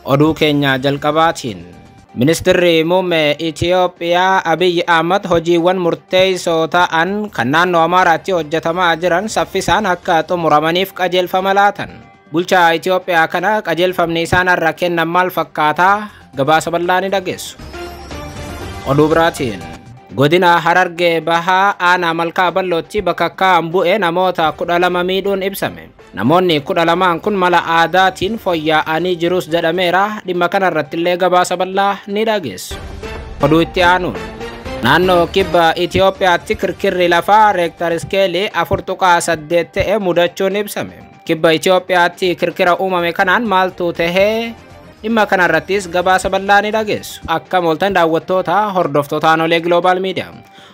Oduu keenya jalqabaatiin Ministeerri Muummee Itiyoophiyaa Abiyyi Ahmad hojiiwwan murteessoo ta'an kan naannoo Amaaraatti hojjetamaa jiran saffisaan akka xumuramaniif qajeelfama laatan. Bulchaa Itiyoophiyaa kana qajeelfamni isaan irra kennan maal fakkaataa? Gabaasa bal'aa ni dhageessu. Oduu biraatiin Godina Harargee Bahaa aanaa Malkaa Ballootti bakakkaan bu'e namoota 12 miidhuun ibsame. Namoonni 12 kun mala aadaatiin fooyya'anii jirus jedhameera. Dhimma kanarratti illee gabaasa bal'aa ni dhageessu. Oduu itti aanuun naannoo kibba Itiyoophiyaatti kirkirri lafaa reektar iskeelii 4.8 ta'e mudachuun ibsame. Kibba Itiyoophiyaatti kirkira uumame kanaan maaltu tahee? Dhimma kanarrattis gabaasa bal'aa ni dhageessu. Akka mooltan daawwattoota hordoftoota Aanolee Global Media.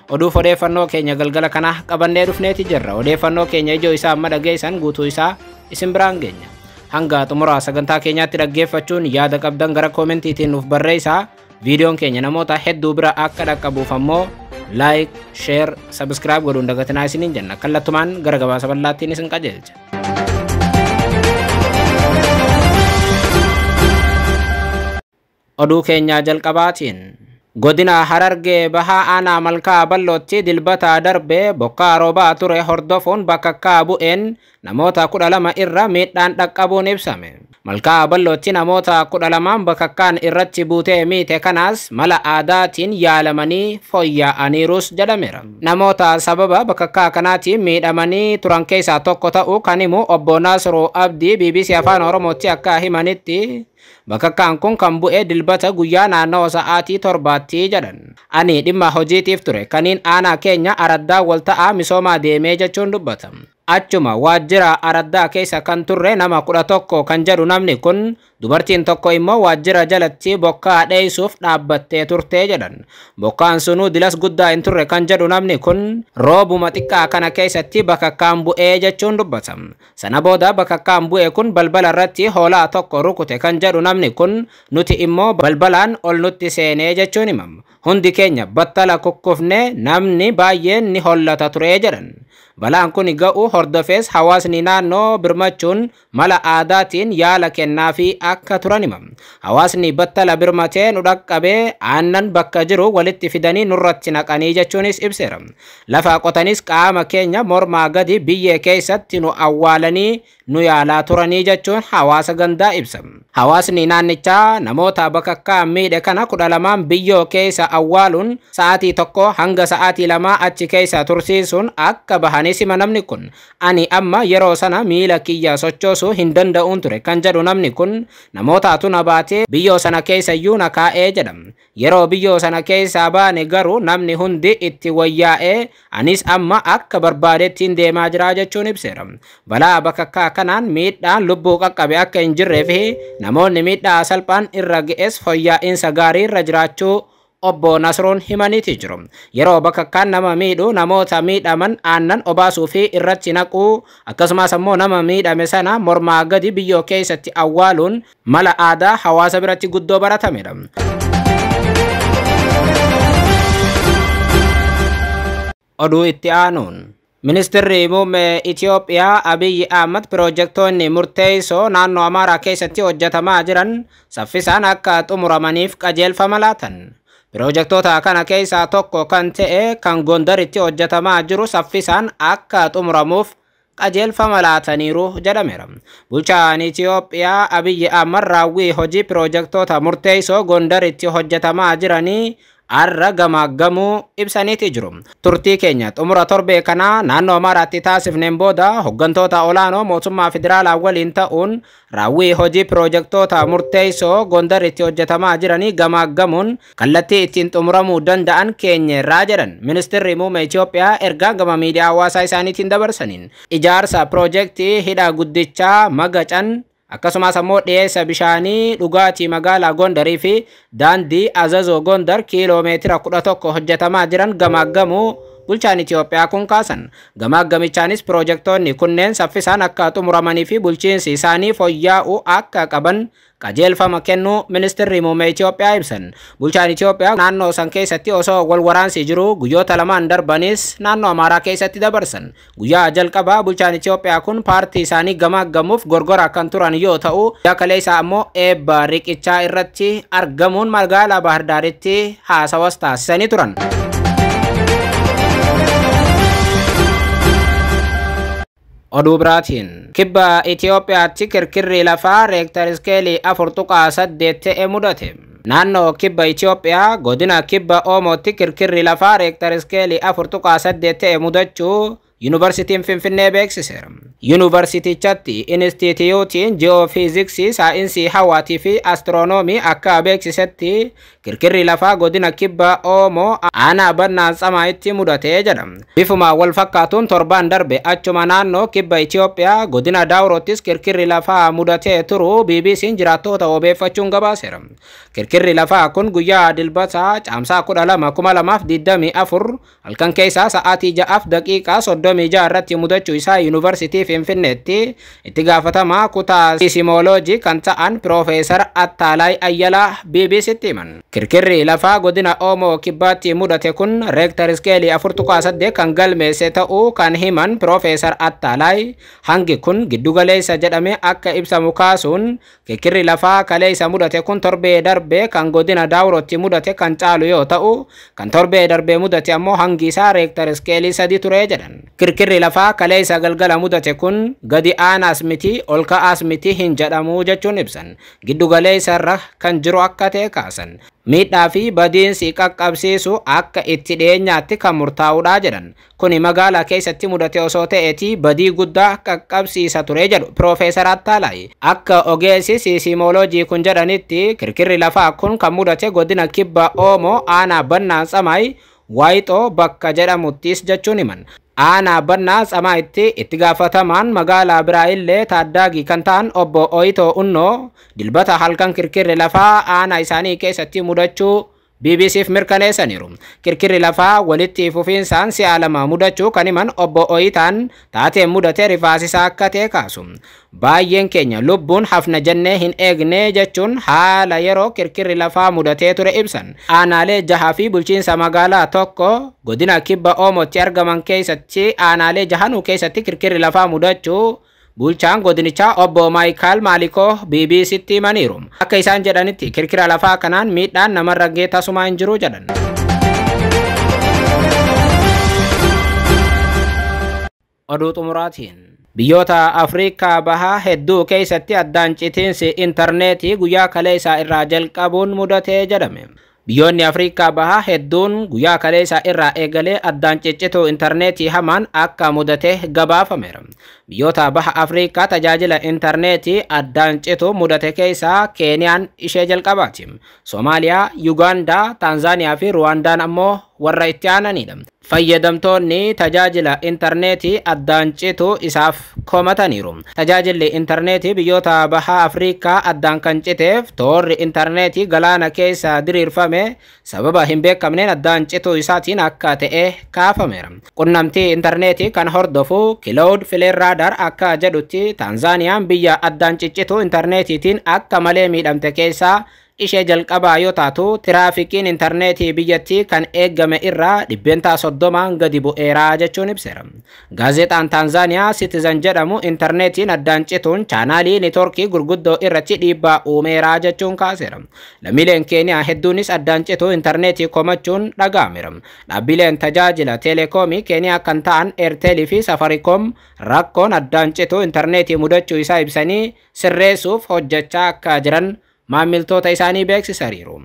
Oduuf odeeffannoo keenya galgala kana qabannee dhufneeti jirra. Odeeffannoo keenya ijoo isaa amma dhageessan guutuu isaa isin biraan geenya. Hanga xumura sagantaa keenyaatti dhaggeeffachuun yaada qabdan gara koomentiitiin nuuf barreessaa. Viidiyoon keenya namoota hedduu bira akka dhaqqabuuf ammoo like, share, subscribe godhuun dagatinaa isiniin jenna. Kallattumaan gara gabaasa bal'aattiin isin qajeelcha. Oduu keenya jalqabaatiin Godina Harargee Bahaa aanaa Malkaa Ballootti dilbata darbe bokkaa roobaa ture hordofuun bakakkaa bu'een namoota 12 irra miidhaan dhaqqabuun ibsame. Malkaa Ballootti namoota 12 bakakkaan irratti buutee miite kanaas mala aadaatiin yaalamanii fooyya'aniirus jedhameera. Namoota sababa bakakkaa kanaatiin miidhamanii turan keessaa tokko ta'uu kan himu obbo Naasiruu Abdii BBC Afaan Oromootti akka himanitti bakakkaan kun kan bu'e dilbata guyyaa naannoo sa'aatii 7tti jedhan. Ani dhimma hojiitiif ture kaniin aanaa keenya araddaa walta'aa misoomaa deemee jechuun dubbata. Achuma waajjira araddaa keessa kan turre nama 11 kan jedhu namni kun dubartiin tokko immoo waajjira jalatti bokkaa dheessuuf dhaabbattee turte jedhan. Bokkaan sunuu dilas guddaa hin turre kan jedhu namni kun roobuma xiqqaa kana keessatti bakakkaan bu'ee jechuun dubbata. Sana booda bakakkaan bu'e kun balbala irratti hoolaa tokko rukute kan jedhu namni kun nuti immoo balbalaan ol nutti seenee jechuun himama. Hundi keenya battala kukkufne namni baay'een ni hollata ture jedhan. Balaan kun ga'u hordofees hawaasni naannoo birmachuun mala aadaatiin yaala kennaafi akka turan himama. Hawaasni battala birmatee nu dhaqqabee aannan bakka jiru walitti fidanii nurratti naqanii jechuunis ibseera. Lafa qotanis qaama keenya mormaa gadi biyyee keessatti nu awwaalanii nu yaalaa turanii jechuun hawaasa gandaa ibsa. Hawaasni naannichaa namoota bakakkaa miidhe kana 12 biyyoo keessa awwaaluun sa'aatii 1 hanga sa'aatii 2 achi keessa tursiisuun akka bahanis hima namni kun. Ani amma yeroo sana miila kiyya sochoosuu hin danda'uun ture kan jedhu namni kun namoota tuna baatee biyyoo sana keessa iyyuu na kaa'ee jedhama. Yeroo biyyoo sana keessaa baane garuu namni hundi itti wayyaa'ee anis amma akka barbaadettiin deemaa jira jechuun ibseera. Balaa bakakkaa kanaan miidhaan lubbuu qaqqabe akka hin jirree fi namoonni miidhaa salphaan irra ga'es fooyya'insa gaarii irra jiraachuu obbo Nasruun himaniiti jiru. Yeroo bakakkaan nama miidhu namoota miidhaman aannan obaasuu fi irratti naquu akkasumas ammoo nama miidhame sana mormaa gadi biyyoo keessatti awwaaluun mala aadaa hawaasa biratti guddoo baratamedha. Oduu itti aanuun Ministeerri Muummee Itiyoophiyaa Abiyyi Ahmad piroojektonni murteessoo naannoo Amaaraa keessatti hojjetamaa jiran saffisaan akka xumuramaniif qajeelfama laatan. Piroojektota kana keessaa tokko kan ta'e kan Gondaritti hojjetamaa jiru saffisaan akka xumuramuuf qajeelfama laataniiru jedhameera. Bulchaan Itiyoophiyaa Abiyyi Ahmad raawwii hojii piroojektota murteessoo Gondaritti hojjetamaa jiranii arra gamaaggamuu ibsaniiti jiru. Turtii keenya xumura torbee kanaa naannoo Amaaraatti taasifneen booda hooggantoota olaanoo mootummaa federaalaa waliin ta'uun raawwii hojii piroojektota murteessoo Gondaritti hojjetamaa jiranii gamaaggamuun kallattii ittiin xumuramuu danda'an keenyerraa jedhan ministeerri muummee Itiyoophiyaa ergaa gama miidiyaa hawaasaa isaaniitiin dabarsaniin. Ijaarsa piroojeektii hidha guddichaa Magacan akkasumas ammoo dhiyeessa bishaanii dhugaatii magaalaa Gondarii fi daandii Azazoo Gondar kiiloomeetira 11 hojjetamaa jiran gamaaggamuu bulchaan Itiyoophiyaa kun kaasan. Gamaagamichaanis piroojektonni kunneen saffisaan akka xumuramanii fi bulchiinsi isaanii fooyya'uu akka qaban qajeelfama kennuu ministeerri muummee Itiyoophiyaa ibsan. Bulchaan Itiyoophiyaa naannoo san keessatti osoo wal waraansi jiru guyyoota lamaan darbanis naannoo Amaaraa keessatti dabarsan. Guyyaa jalqabaa bulchaan Itiyoophiyaa kun paartii isaanii gamaaggamuuf gorgora kan turan yoo ta'u, guyyaa kaleessaa ammoo eebba riqichaa irratti argamuun magaalaa Baahirdaaritti haasawas taasisanii turan. Oduu biraatiin kibba Itiyoophiyaatti kirkirri lafaa reektar iskeelii 4.8 ta'e mudate. Naannoo kibba Itiyoophiyaa godina kibba Oomootti kirkirri lafaa reektar iskeelii 4.8 ta'e mudachuu Yuunivarsiitiin Finfinnee beeksiseera. Yuunivarsiitichatti Inistiitiyuutiin Ji'oofiiziksii, Saayinsii Hawaatii fi Astiroonoomii akka beeksisetti kirkirri lafaa godina kibba Oomoo aanaa Bannaa Tsamaayitti mudatee jedha. Bifuma wal fakkaatuun torbaan darbe achuma naannoo kibba Itiyoophiyaa godina Daawuroottis kirkirri lafaa mudatee turu BBC'n jiraattoota obeeffachuun gabaaseera. Kirkirri lafaa kun guyyaa Dilbataa Caamsaa 12 2024 halkan keessaa sa'aatii 6:36 irratti mudachuu isaa Yuunivarsiitii Finfinneetti itti gaafatamaa kutaa siisimooloojii kan ta'an Piroofeesar Attaalaay Ayyalaa BBCtti himan. Kirkirri lafaa godina Oomoo kibbaatti mudate kun reektar iskeelii 4.8 kan galmeesse ta'uu kan himan Piroofeesar Attaalaay hangi kun giddugaleessa jedhamee akka ibsamu kaasuun kirkirri lafaa kaleessa mudate kun torbee darbe kan godina Daawurootti mudate kan caalu yoo ta'u kan torbee darbee mudate ammoo hangi isaa reektar iskeelii 3 ture jedhan. Kirkirri lafaa kaleessa galgala mudate kun gadi aanaas miti ol ka'aas miti hin jedhamu jechuun ibsan. Giddugaleessa irra kan jiru akka ta'e kaasan. Miidhaa fi badiinsi qaqqabsiisu akka itti dhiyeenyaatti kan murtaa'udha jedhan. Kuni magaalaa keessatti mudate osoo ta'eeti badii guddaa qaqqabsiisa ture jedhu Piroofeesar Attaalaay. Akka ogeessi siisimooloojii kun jedhanitti kirkirri lafaa kun kan mudate godina kibba Oomoo aanaa Bannaa Tsamaay Waayixoo bakka jedhamuttis jechuun himan. Aanaa Bannaa Tsamaayitti itti gaafatamaan magaalaa biraa illee taaddaagii kan ta'an obbo Oyitoo Unnoo dilbata halkan kirkirri lafaa aanaa isaanii keessatti mudachuu BBCf mirkaneessaniiru. Kirkirri lafaa walitti fufiinsaan si'a lama mudachuu kan himan obbo Oyitaan taateen mudate rifaasisaa akka ta'e kaasu. Baay'een keenya lubbuun hafna jennee hin eegne jechuun haala yeroo kirkirri lafaa mudatee ture ibsan. Aanaalee jaha fi bulchiinsa magaalaa tokko godina kibba Oomootti argaman keessatti aanaalee jahanuu keessatti kirkirri lafaa mudachuu bulchaan godinichaa obbo Maayikaal Maalikoo BBCtti himaniiru. Akka isaan jedhanitti kirkira lafaa kanaan miidhaan namarra ga'e tasumaa hin jiru jedhan. Oduu xumuraatiin biyyoota Afrikaa bahaa hedduu keessatti addaan citiinsi intarneetii guyyaa kaleessaa irraa jalqabuun mudatee jedhame. Biyyoonni Afrikaa bahaa hedduun guyyaa kaleessaa irraa eegalee addaan ciccituu intarneetii hamaan akka mudate gabaafameera. Biyyoota baha Afrikaa tajaajila intarneetii addaan citu mudate keessaa Keeniyaan ishee jalqabaati. Soomaaliyaa, Yugaandaa, Taanzaaniyaa fi Ruwaandaan ammoo warra itti aananidha. Fayyadamtoonni tajaajila intarneetii addaan citu isaaf komataniiru. Tajaajilli intarneetii biyyoota baha Afrikaa addaan kan citeef toorri intarneetii galaana keessa diriirfame sababa hin beekamneen addaan cituu isaatiin akka ta'e kaafameera. Qunnamtii intarneetii kan hordofu Cloudflare Radar akka jedhutti Taanzaaniyaan biyya addaan ciccituu intarneetiitiin akka malee miidhamte keessaa ishee jalqabaa yoo taatu tiraafikiin intarneetii biyyattii kan eegame irraa 30% gadi bu'eeraa jechuun ibseera. Gaazexaan Taanzaaniyaa Citizen jedhamu intarneetiin addaan cituun chaanaalii neetworkii gurguddoo irratti dhiibbaa uumeeraa jechuun kaaseera. Lammiileen Keeniyaa hedduunis addaan cituu intarneetii komachuun dhaga'ameera. Dhaabbileen tajaajila teelekoomii Keeniyaa kan ta'an Eerteelii fi Safarikoom rakkoon addaan cituu intarneetii mudachuu isaa ibsanii sirreessuuf hojjechaa akka jiran maamiltoota isaanii beeksisaniiru.